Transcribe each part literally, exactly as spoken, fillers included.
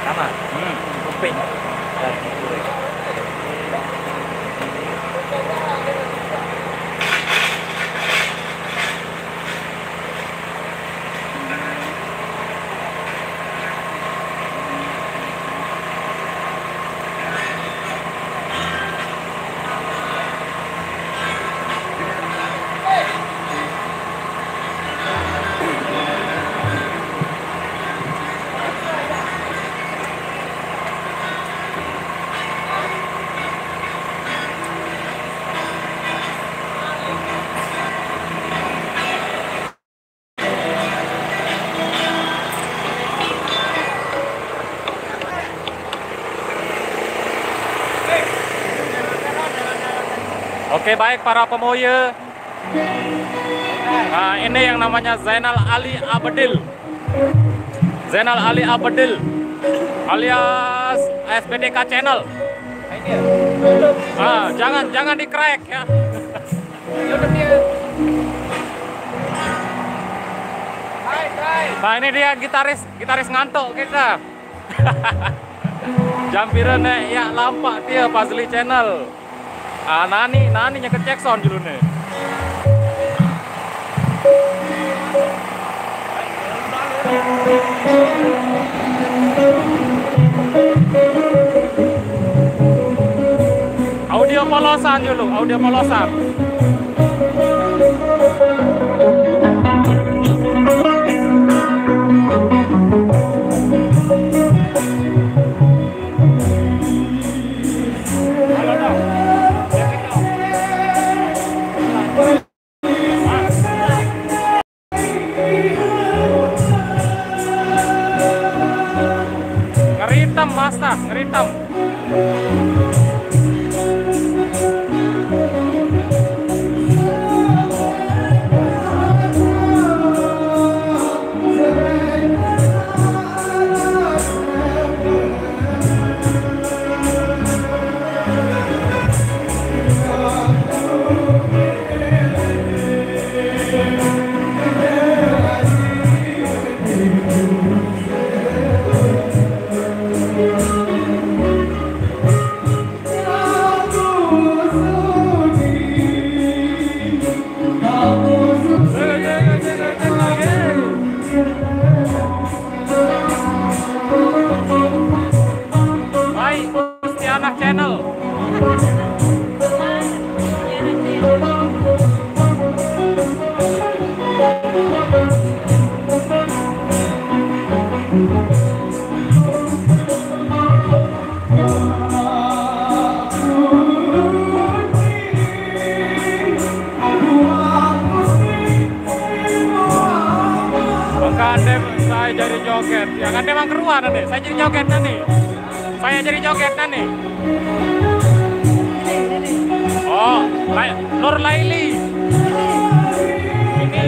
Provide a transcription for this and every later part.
Sama. Hmm, kuping. Oke, baik para pemoye. Nah, ini yang namanya Zainal Ali Abedil. Zainal Ali Abedil alias S B T K Channel. Ah, jangan jangan dikrek ya. Nah, ini dia gitaris gitaris ngantuk kita. Jam pira nek ya lampak dia Fazly Channel. Ah, nani nani nyeket cek sound dulu nih. Audio polosan dulu, audio polosan. Ngeritem, Master, ngeritem. Hai, Ustianah Channel. Mengkandem saya jadi joget. Ya kan memang keruan nanti. Saya jadi joget nanti. Saya jadi joget nanti. Oh, Lai- Nur Laili. Ini.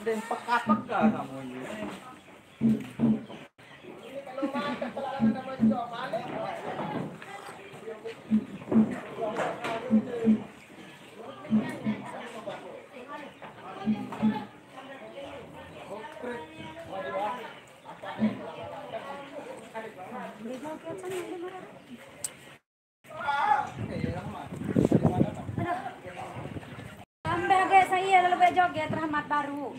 Deh, peka-peka kamu ini. Tambah ge saya lalu be joget Rahmat baru.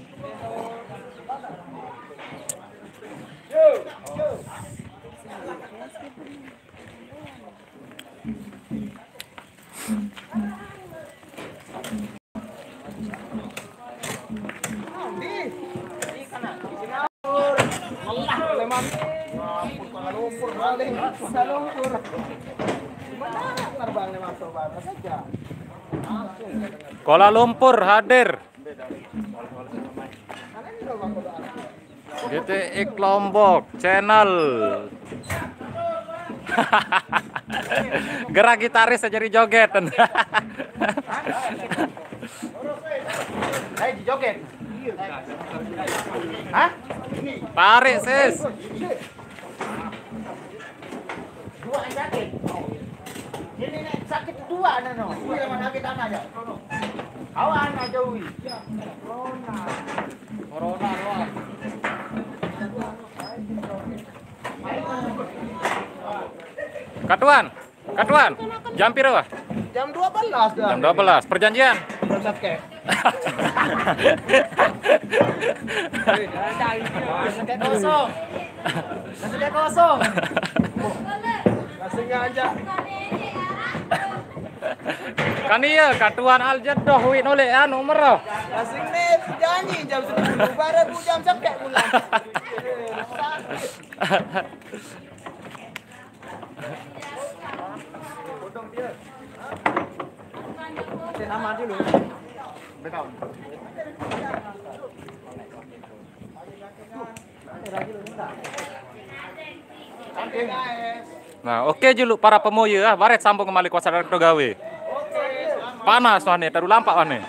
Kuala Lumpur hadir. G T X Lombok Channel. Gerak gitaris jadi joget. Hei, joget. Hah? Tarik, sis. Dua yang sakit. Ini nih sakit dua nih no. Iya, mana sakit anak ya. Awak anak jauhi. Corona. Corona doang. Katuan, Katuan, jam piro wah? Jam dua belas dah. Jam dua belas. Perjanjian. Belum sakit. Sakit kosong. Sakit kosong. Masih ngajak. Kan iya, Katuan Al Jeddoh, wih, noleh anu mero. Masih nih janji jam sepuluh. Baru bu jam sakit pulang. Oke, nama dulu. Bekau. Nah, oke julu para pemoyo ah, baret sambung kembali kuasa dari gawe. Panas wah nih, terlalu lampak wah nih.